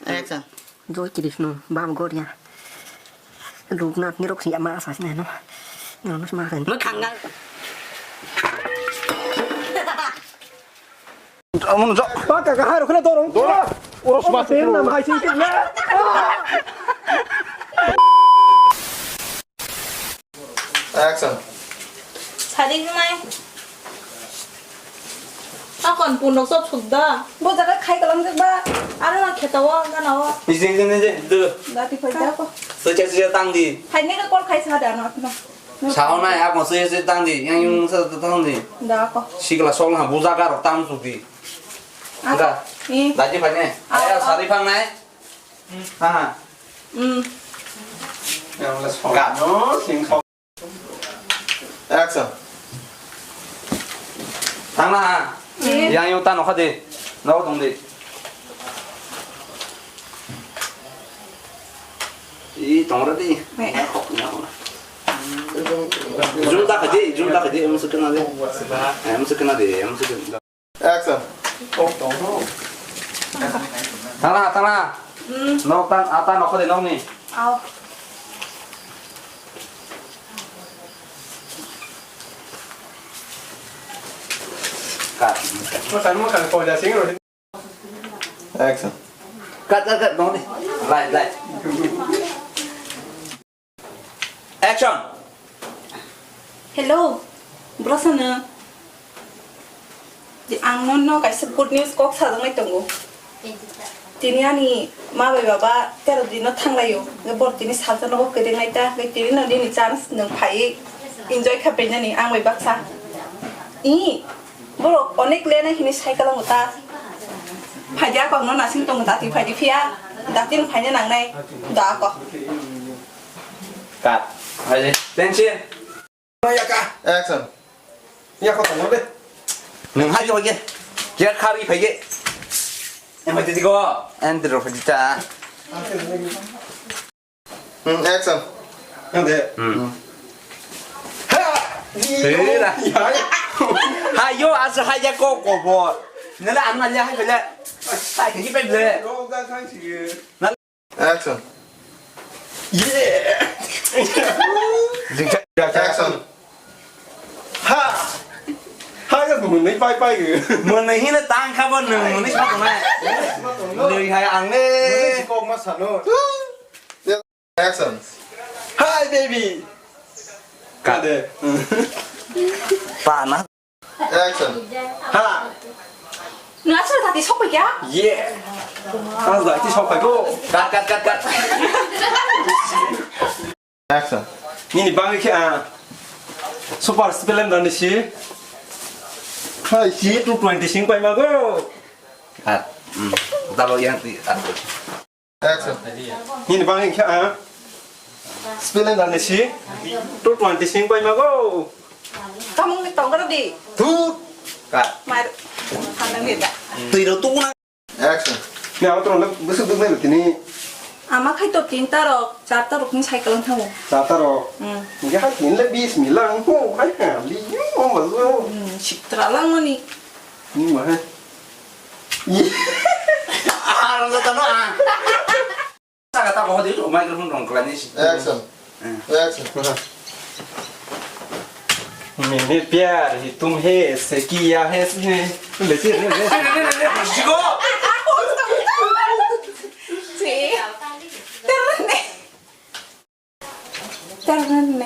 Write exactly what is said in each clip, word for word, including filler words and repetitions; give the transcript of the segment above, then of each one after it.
Action. Joy Krishna, Baba Goria. Ruknath ni rok si ama asa sini no. No, no, sma kan. Mwkhang ga. Amun jo. Ba ka ka hai rok na dorong. Dora. Oro sma. Pen na mai sing na. Action. Sari nai. Akon pun rok sok suk da. Bo jaga khai kalam jak ba. Aro na kheta o, gana o. Isi, isi, isi, do. Dati phai da ko. Socha, socha tang di. Phai ne ka call khai sa da na, na. Sao nai, akon socha, socha tang di. Yang yung sa tang di. Da ko. Sikla sok na, buja garok tam suk di. Ako. Da. Eh. Dati phai ne. Ako. Aya, sari phang nai. Ha, ha. Hmm. Yang le sok. Ka. No, sing sok. Action. Thangna ha. Eh. Yang yung tano khadi. Nao tong di. I tong ra di. Eh. Zoom ta khadi, zoom ta khadi, em sukna di. Em sukna di, em sukna. Action. Thangna, thangna. Hmm. Nok tan, ata nok khadi nok ni. Ao. Cut. Mo tan mo kan ko ja sing ro. Action. Cut, cut, cut, no ni. Light, light. Action. Hello, bwrasano. Di ang nono kaisa good news kok sajaknai tongo. Tini ani ma bai baba tero dino thanglaio. Bor tini salsa nogo kwrwng nai ta, tini no nini chance nwng phaiwi enjoy kha painani ang bai baksa. I, borok onek lenai hini cycle o ta. Phaidi ako no nasing tongo dati phaidi phiya. Dati no phaina nangnai. Da ako. Cut. Aje. Tension. Action. Ya ko tong de. Nwng hai jo ge. Ke khari phai ge. Em phai di go. Em dro phai ta. Hmm, action. Yang de. Hmm. Ha! Sera. Ya. Hayo asa haya ko ko bo. Nela an na ya hai bele. Hai ki pe bele. Action. Yeah. Action. Ha. Ha ga mwnwi pai pai. Mwnwi hino tang kha bo nwng mwnwi sma tongnai. Nwi hai ang le. Mwnwi si kok ma sano. Action. Hi, baby. Ka de. Pa na. Action. Ha. Nang asal tati sok pai kya? Yeah. Ang tati sok pai ko. Cut, cut, cut, cut. Action. Nini bangwi khe, ah, Super Splendor ni si. Hai si two twenty sing pai mago. Cut. Hmm. Talo yang ti. Action. Nini bangwi khe, ah, Splendor ni si two twenty sing pai mago. Tamung ni tong karo di. Thu. Cut. Mar. Hanang ni da. Twi ro tu na. Action. Ni ama tong na bwswk duk nai tini. Ama khai to tin tarok, char tarok ni cycle thango. Char tarok. Hmm. Nge hai tin le bis mi lang ho hai ha li yo mo mo. Hmm, sitra lang mani. Ni ma hai. Aram jatano ah. Saka ta bohodi microphone rong khlai ni si. Action. Hmm. Action. मैंने प्यार ही तुम्हें से किया है। Sigo.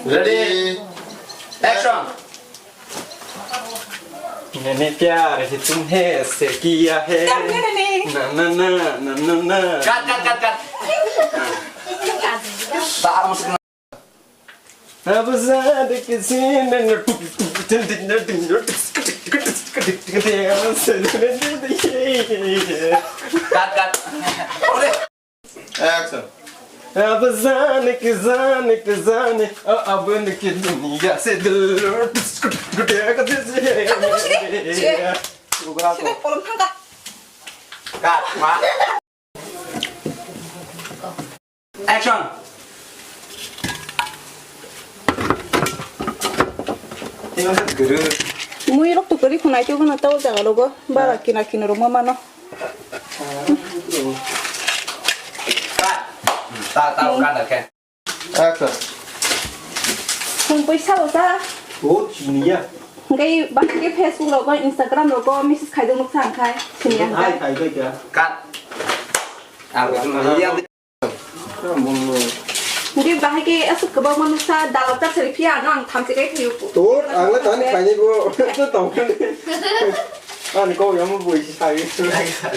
Ready? Action. मैंने प्यार ही तुम्हें से किया है। ना, ना, ना, ना, ना, ना। Cut, cut, cut, cut. Tar musik. Abuzade kizine. Cut, cut. Action. अब जाने की जाने की जाने, अ-, अब उनकी दुनिया से दिल। Cut, cut. Cut, cut. Action. Ini maksud guru. Mui rok to kwrwi khwnai tei bono tei o jaga rogo bara kina kina rok ma mano. Ta, ta, ta, o gana khe. Action. Phung pui sabo sa. O chiniya. Ngai ba ke Facebook rogo, Instagram rogo message khai dong nuk sang khai. Chiniya. Hai khai khai kya. Cut. Abo tu ya. Ngai ba ke asuk kebak manu sa dalam ta seri pia no ang tham se kai thiu. Tur ang la tani khai ni bo. Tu tong. Ani ko yamu bui si sai.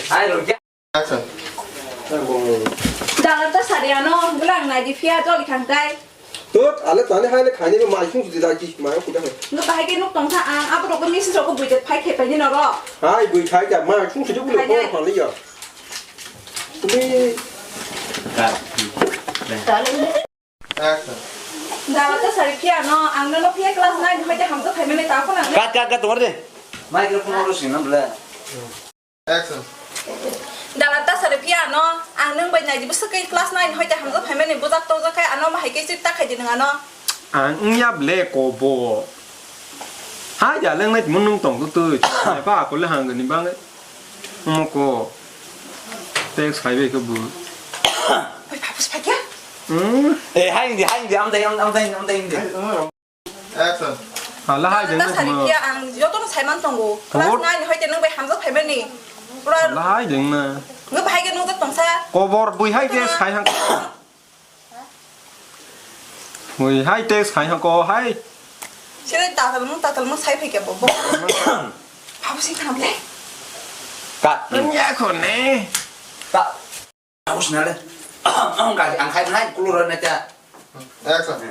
Hai ro. Action. Dalam ta sari ano, gelang nai di pia joli khangkai. Tut, ale tani hai le khani mai sung sudi dagi, mai ko dagi. Ngai bahai ke nuk tong tha ang, abo rok message rok bui det phai khe pai ni noro. Hai bui khai da mai sung sudi bui ko phang le ya. Ni. Action. Dalam ta sari pia no, ang no pia class nine hoi de hamto khai mene ta ko na. Cut, cut, cut, tomar de. Microphone oro sing na bla. Action. Dalam ta sari pia no, ang nung bai nai di bwswk khe class nine hoi de hamto khai mene bujak to jak khai ano bahai ke chip ta khai di nang ano. Ang wngya ble kobo. Ha ya leng nai mun nung tong tu tu. Ba ko le hang ni bang. Mo ko. Text khai be ko bu. Oi pha pus pha kya? Hmm. Eh hai di hai di am dai am dai am dai di. Action. Hala hai jeng. Sari pia ang joto no saiman tongo. Class nine hoi te nung bai hamjak phai mani. Pura hala hai jeng na. Ngai bahai ke nung tong sa. Kobor bui hai ke sai hang. Bui hai te sai hang ko hai. Sini tatal mung tatal mung sai phai ke bo. Pha pus sing thanam le. Cut. Nung ya ko ne. Cut. Aku senare. Ang kai ang kai nai kulur na cha. Action.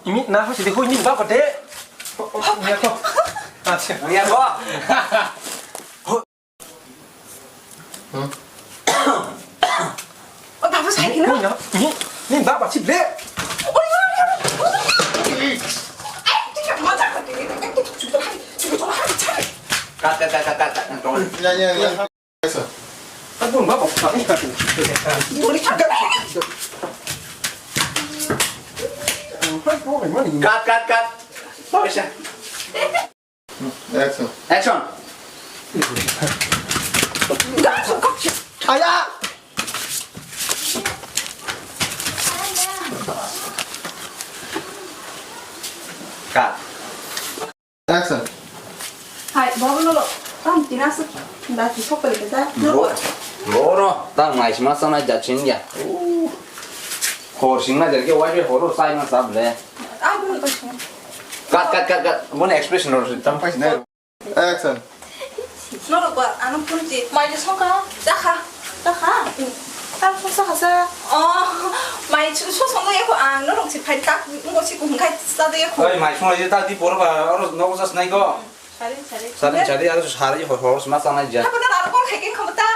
Ini nah sih deh ini bapak deh. Ya kok. Acha. Ya kok. Hmm. Oh, bapak saya kena. Ini ini bapak sih deh. Oh iya iya. Eh, tidak macam ini. Eh, tidak sudah hari, sudah hari cari. Cut cut cut cut cut. Ya ya ya. Action. Cut, cut, cut. Action. Action. Aya. Cut. Action. Hai, babu nolo, tam tina se, da ti sok pele da. Boro, boro, tang mai sima sana ja chin ya. Hor sing na jerke wai be horo sai na sab le. Ah, bu to sing. Cut, cut, cut, cut. Mon expression or tam pais na. Action. Norok ba, ano phone ti. Mai le songkha. Jakha. Jakha. Tam songkha sa. Oh, mai chu so songkha ya ko ang norok si phai tak ngo si ko hungkai sa de ya ko. Oi, mai songkha je ta di por ba oro nogo sa snai ko. Sari, sari. Sari, sari, aro sari ho ho ma sa nai ja. Apa na aro kol khai ken kham ta.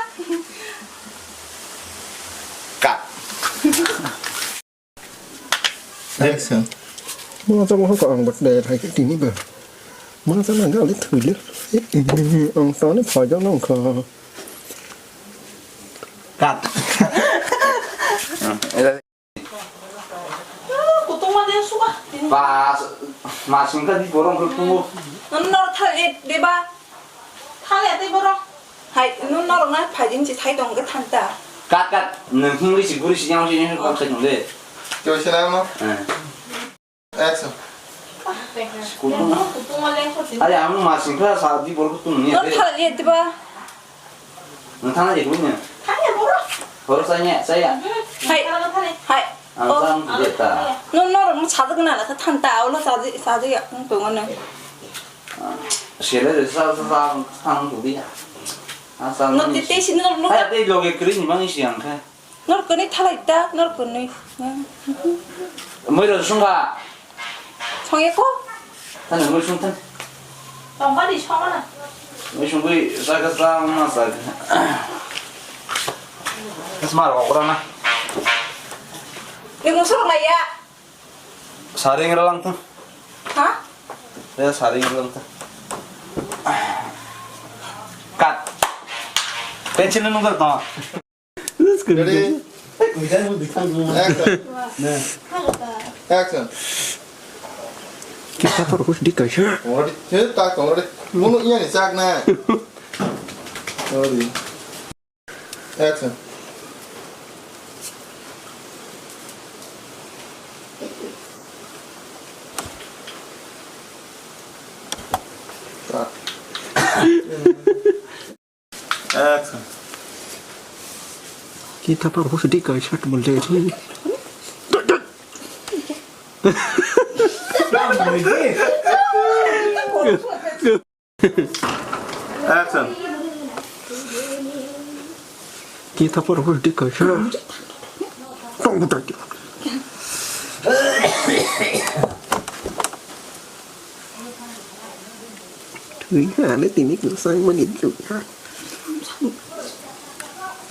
Cut. Action. Mo to mo ko ang bat de thai ke tini ba. Mo to na ga le thui le. Ang to ne phai jong nang kha. Cut. Kutung ma dia suka. Pas masing ka di borong ko tu. Nang nor thal e deba. Thale tei borok. Hai, nung norok na phaijin si thai tong khe thanta. Cut, cut. Nung hingri si guri si yang si yang kok sai tong de. Kyo si lang no? Eh. Action. Kutung. Kutung ma leng ko si. Are ang ma sing kha sa di bol kutung ni. Nor thale ye tiba. Nung thana je kunya. Thale borok. Borok saya saya. Hai. Hai. Ang sam de ta. Nung norok mo sajak na na thanta, ulo sajak sajak ya tong ano. Sele de sa sa sa ang tu dia. Asa no ti te si no no. Hai te loge kri ni mangi si ang kha. Nor kani thalai ta, nor kani. Moi ro sung kha. Song ye ko? Than moi sung than. Tong ba di song na. Moi sung bui sa ka sa ma sa. Smar ko ra na. Ni musur na ya. Saring ra lang tu. Ha? Ya saring ra lang tu. Cut. Pencil nung tu. Ready? Action. Action. Kita por hus di kaisa. Tongradi, he, ta tongradi. Munu iya ni chak na. Sorry. Action. Cut. Action. Kita por hus di kaisa tumul de. Action. Kita por hus di kaisa. Tong buta. Tui ha ne tini kusang mani tui ha.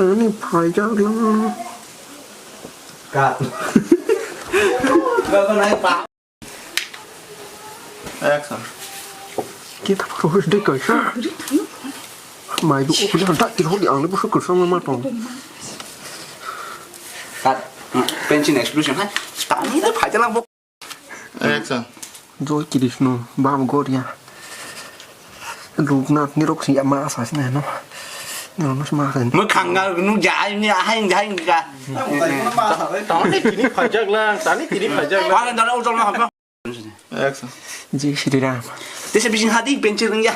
Ani phai jak lang. Cut. Bapak naik, Pak. Action. Kita por hus di kaisa. Mai bu udah tak tiro di ang bu sukur sama matong. Cut. Pencil explosion hai. Tani de phai jak lang bok. Action. Joy Krishna, Bam Goria. Rupnath ni rok si ama asa sini no. No no sma kan. Mo khanga nu jai ni ahai jai ka. Tani tini phai jak lang, tani tini phai jak lang. Wala dara ujol na hapa. Action. Jai Shri Ram. Tesa bising hadi pencil ya.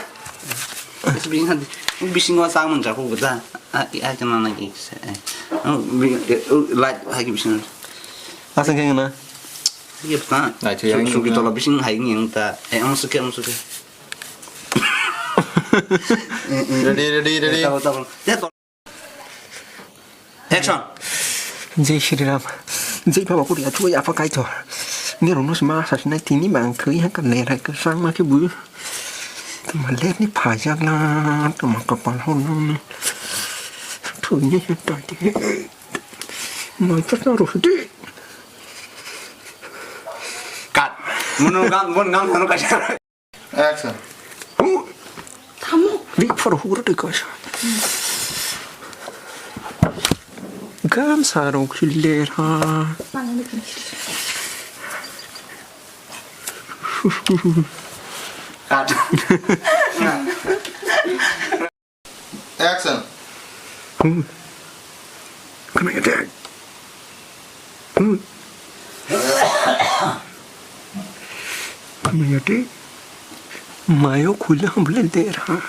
Tesa bising hadi. Bising wa sang man jaku gada. Ah, iya jangan lagi. Oh, bi-, oh, light lagi bising. Asal kayak gimana? Iya, betul. Nah, itu yang Su-, sugi ini. Tolak bising hai ini yang tak. Eh, ang suka, ang suka. Ready, ready, ready. Tahu, tahu. Ya, to-, action. Jai Shri Ram. Jai Baba Kuri, achu ya apa kai to. Ni rono sma sa sinai tini mang kri ha kan le rai ka sang ma ki bu. Tama le ni pha jak la, tama ka pal ho no. Thu ni ta ti. Ma ta ta ro de. Cut. Mono gang, mon gang, mono kaisa. Action. Tamo. Big for who to go. Gam sarong khiller ha. Cut. Action. Hmm. Khna ya de. Hmm. Khna ya de. Mayo khule hum le de raha.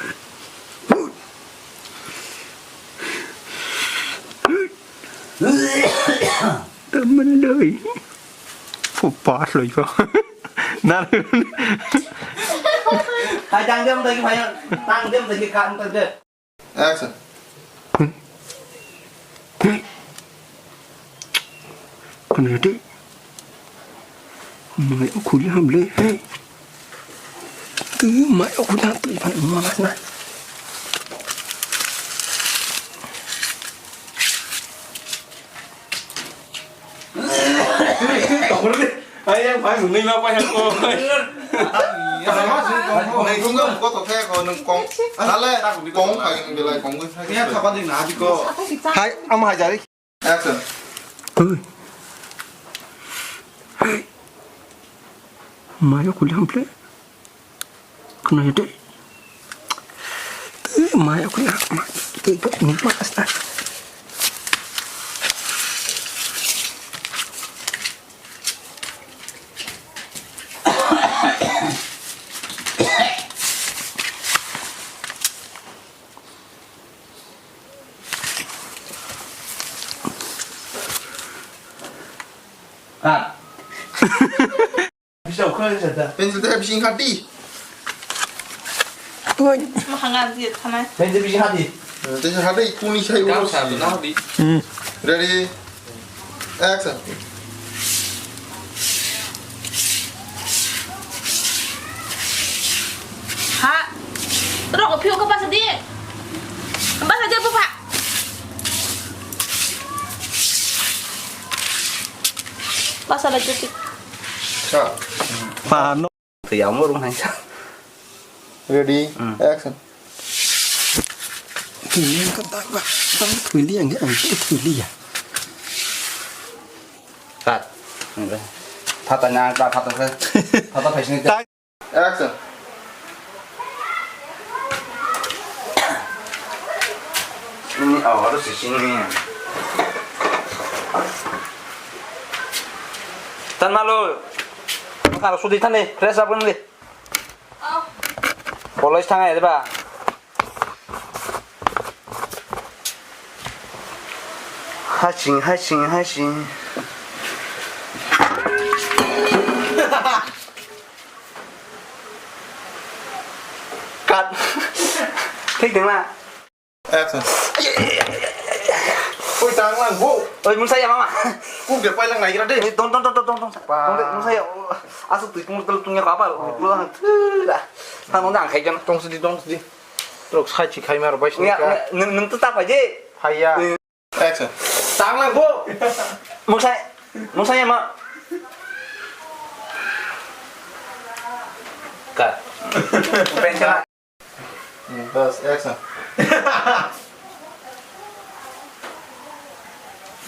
Temen doi. Fu pas lo yo. Na. Hai, tang dem lagi, hai, tang dem lagi, kan tang dem. Action. Kono yati. Mai o khuli ham le. Hey. Tu mai o khuli ham tu mai mas na. Ayang pai mung nai ma pai ko. Nai kung ko to khe ko nung kong. Nale kong pai nung belai kong ko. Ya thapa ding na di ko. Hai, am hai jari. Action. Oi. Hai. Mayo kuliah ample. Kena ya deh. Eh, mayo kuliah. Ma-, eh, ini pas lah. Cut. Bisa ukhra ni sata. Pencil teh bising hati. Oi. Mahanga dia thanai. Pencil bising hati. Teh hati kuni sai. Kau ulo satu si. Nah di. Hmm. Ready? Action. Ha. Rok phio ko basa di. Basa di bupa. Basa lagi ti. Sa. Pano. Tui amo rung hai sa. Ready? Hmm. Action. Tui yang kata ba. Tang tui liang ya, ang tui liang. Cut. Pata nyang ta pata se. Pata phaisni. Action. Ini awal sih sini. Tan malu. Harus sudi tan nih, fresh up kan nih. College thangai, di ba? Haching, haching, haching. Cut. Thik dong na? Action. Oi, tang lang, bu. Oi, mungsa ya, mama. Kung de pai lang nai kira de. Don, don, don, don, don, don. Ba. Don de, mungsa ya. Asuk tui kung tel tung ya apa? Pulang. Tang dong, dang, khai jan. Tong sidi, tong sidi. Trok sai chi khai mar bai sini. Ya, nung, nung tu tak aja. Hai ya. Action. Tang lang, bu. Mungsa, mungsa ya, ma. Cut. Pensa. Hmm, bas, action.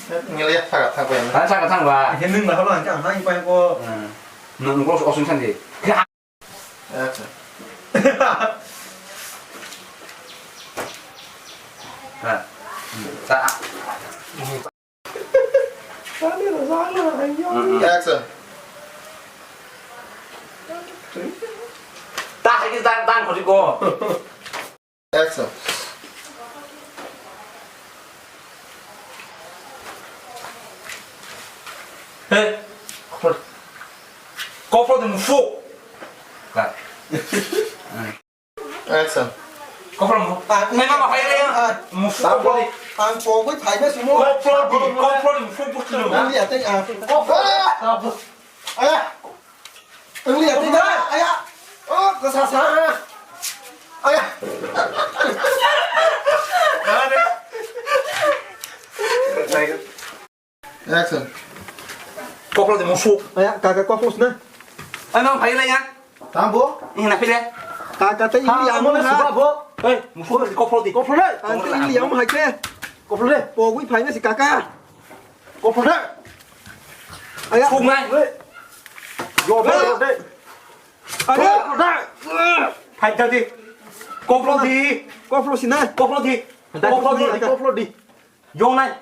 Ngeliat sangat sangat ya. Kan sangat sangat, Pak. Ini nggak apa-apa, jangan nangis, Pak, kok. Hmm. Nang bos osung sandi. Action. Nah. Hmm. Sa. Action. Ta hai ki tang tang khori ko. Action. He. Kopro de mufu. Ka. Action. Kopro mo. Ah, nai mama hai le. Ah, mufu kopro di. Ang pogwi phaina sumo. Kopro di, kopro di mufu butlu. Ang liya tei, ah. Kopro. Aya. Ang liya tei na. Aya. Oh, kasa sa. Aya. Action. Koplo de musu. Aya, kaka koplo sina. Ano, phai lai ya. Tambo. Ina phile. Kaka te ini yang mana? Suba bo. Hey, musu koplo di. Koplo le. Ang te ini yang mana ke? Koplo le. Pogwi phai na si kaka. Koplo le. Aya. Suk nai. Yo, yo, yo. Aya. Phai ta di. Koplo di. Koplo sina. Koplo di. Koplo di. Koplo di. Yo nai.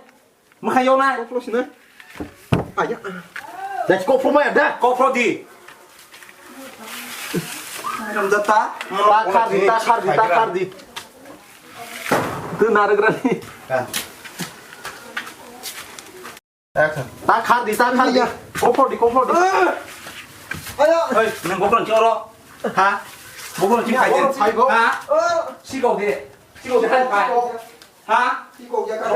Mwkhang yoknai. Koplo sina. Aya. Da koplo maya da. Koplo di. Ram da ta. Ta khar di, ta khar di, ta khar di. Tu naruk rani. Ta khar di, ta khar di. Koplo di, koplo di. Aya. Hei, nang koplo ni oro. Ha? Koplo ni phai di. Ha? Sikok de. Sikok de hai phai. Ha? Sikok ya ka.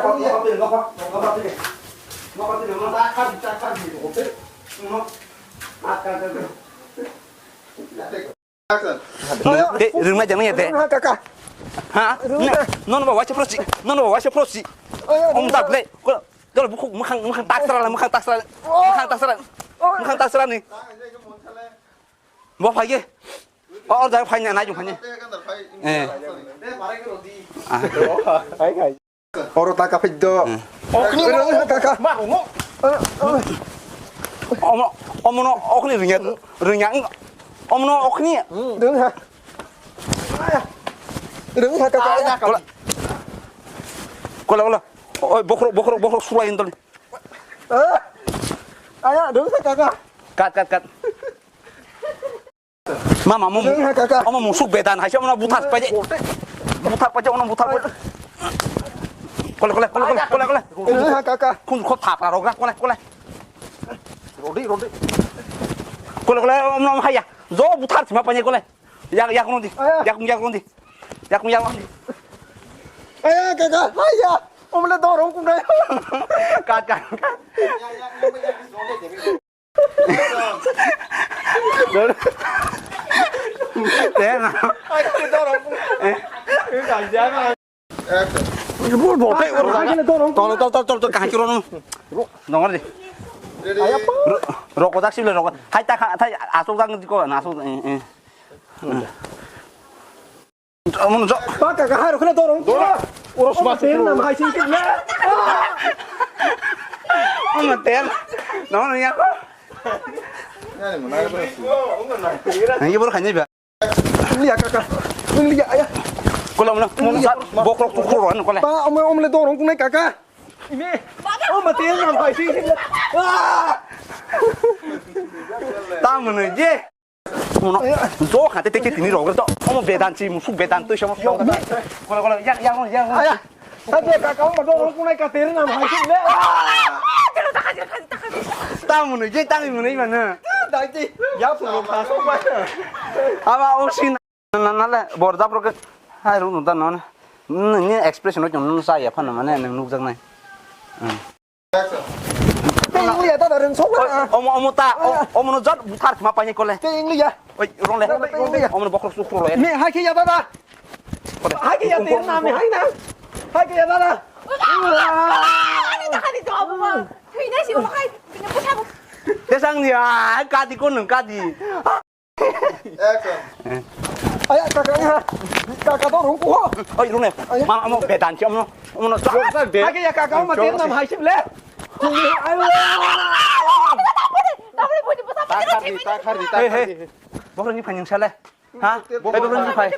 Rwngmai jang ya de. Ha? Nono ba waisa prosi. Nono ba waisa prosi. Om tak le. Dol bukhuk mwkhang, mwkhang taksra, mwkhang taksra. Mwkhang taksra. Mwkhang taksra ni. Bo phai ge. O, o, jai phai na, nai jung phai ni. Eh. Oro taka phai do. Okni oro taka. Ma, ono. Omo, omo no okni ringya, ringya. Omo no okni. Ringya. Ringya taka. Kola. Kola, kola. Oi, bokhro, bokhro, bokhro sulai intol. Aya, ringya taka. Kat, kat, kat. Mama, mama. Nang ha kaka. Mama musuk bedan hai, mama buthar paje. Buthar paje, mama buthar paje. Kole, kole, kole, kole, kole, kole. Nang ha kaka. Kun kho thapra rok, kole, kole. Rodi, rodi. Kole, kole, mama haya. Jo buthar sima paje kole. Yak, yak rodi. Yak, yak rodi. Yak, yak rodi. Aya kaka, haya. Omle dorong kunai. Kat, kat, kat. Tena. Tol, tol, tol, tol, tol, kaham kiro no. Dong di. Ro-, roko dak sibile roko. Hai ta kha, hai asok dak ko na asok, eh, eh. Amun jo. Ba kaka hai rok khna dorong. Dorong. Oro sma ten nam hai sing kit na. Amun ten. No, no, ya. Nang ibor khainai ba. Liya kaka. Liya aya. Kola mona, mona sa, bokrok tukrok ran kola. Ba, omo, omo le dorong kunai kaka. Ime. Omo tel na bhai si. Ah! Tamone je. Mono, jo khate teke tini rogre to. Omo bedan chi, musuk bedan to samo. Kola, kola, yang, yang, yang. Aya. Hake kaka omo dorong kunai ka tel na bhai si le. Tamone je, tami mone mana. Dai ti. Ya phuno kha so ba. Aba osin. Na, na, na le, borda pro ke. Hai, rung, rung, ta, no, na. Nini expression no, no, sa, ya, phano, mane, nang nukjak nai. Hmm. Tei wng ya, dada, rung, sok, na. Omo, omo, ta, o-, omo, no, jat, buthar, ma, pa, ni, kole. Tei wng ya. Oi, rong le. Tei wng ya. Omo, no, bokrok, suk, pro, le. Me, hai, khe, ya, dada. Kole. Hai, khe, ya, tei wng na, me, hai, na. Hai, khe, ya, dada. Ani, ta, ani, to, abo, ma. Tui, na, si, mo, hai, ni, mo, sa, mo. Te, sang, ya, kadi, ko, nung, kadi. Action. Aya, kaka, aya. Kaka, to rung kuho. Oi, rung ne. Aya. Ma, amo bedan chi, amo, amo no. Rung sa de. Age ya, kaka, ma, ter nam hai sim le. Ayo. Ta khar di, ta khar di, ta khar di. Hey, hey. Bohrok ni phai ning sale. Ha? Hey, bohrok ni phai.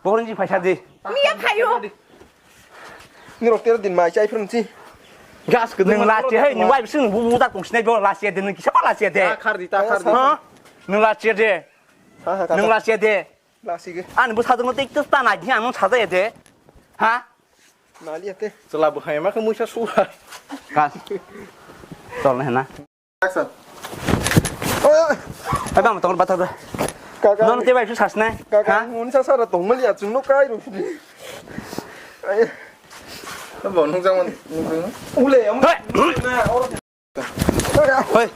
Bohrok ni phai sa di. Miya phaio. Nirok tero din mai chai phrum si. Gas ke nung last year, hey, nung wai bising bu bu tak tong sinai bo last year de nung kisa ba last year de. Ta khar di, ta khar di. Ha? Nung last year de. Ha, ha, kaka. Nung last year de. Last year. Ani bu sadung tik tik ta na di ang nung saja ya de. Ha? Nali ya te. Chwla bo hai ma khe muisa suha. Gas. Chol na na. Action. Oi, oi. Ai, bang, tongor bathar da. Kaka. Non te bai su sasnai. Kaka, ha? Moni sa sara tong mali achung no kai ro. Ai. Bo nung jang man, nung jang. Ule, am. Hei. Na, oro. Hei.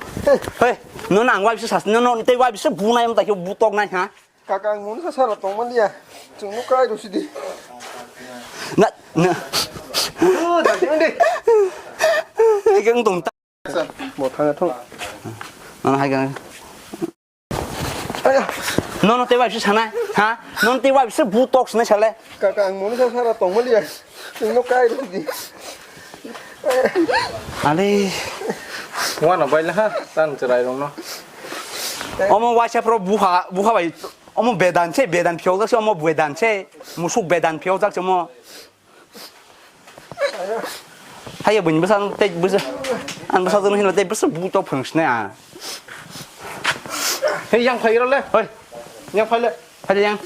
Hei. Non ang wai su sasnai, non te wai su bunai am ta ke butok nai ha. Kaka, ang moni sa sara tong mali ya. Chung no kai ro sidi. Na, na. Oh, da de. Ai, kang tong. Bo thang thong. Nono hai kang. Aya. Nono te wai se sanai, ha? Nono te wai se bu tok sanai sale. Kaka, ang moni sa sara tong mali ya. Tino kai ro di. Ale. Wano bai la ha, tan cherai rong no. Omo waisa pro buha, buha bai. Omo bedan se, bedan phiok jak se, omo bedan se. Musuk bedan phiok jak se omo. Haiya buini bwsa ang tei bwsa. Ang bwsa jono hino tei bwsa buto phwrwng sinai ang. Hei, yang phai rw le. Hoi. Yang phai le. Phai le yang.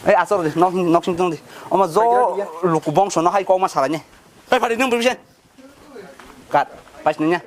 Ei, asor di, nok, nok sing tong di. Omo jo luku bongso no hai kok ma salai ni. Hei, phai di, nung bwsa. Kat, pais nanya.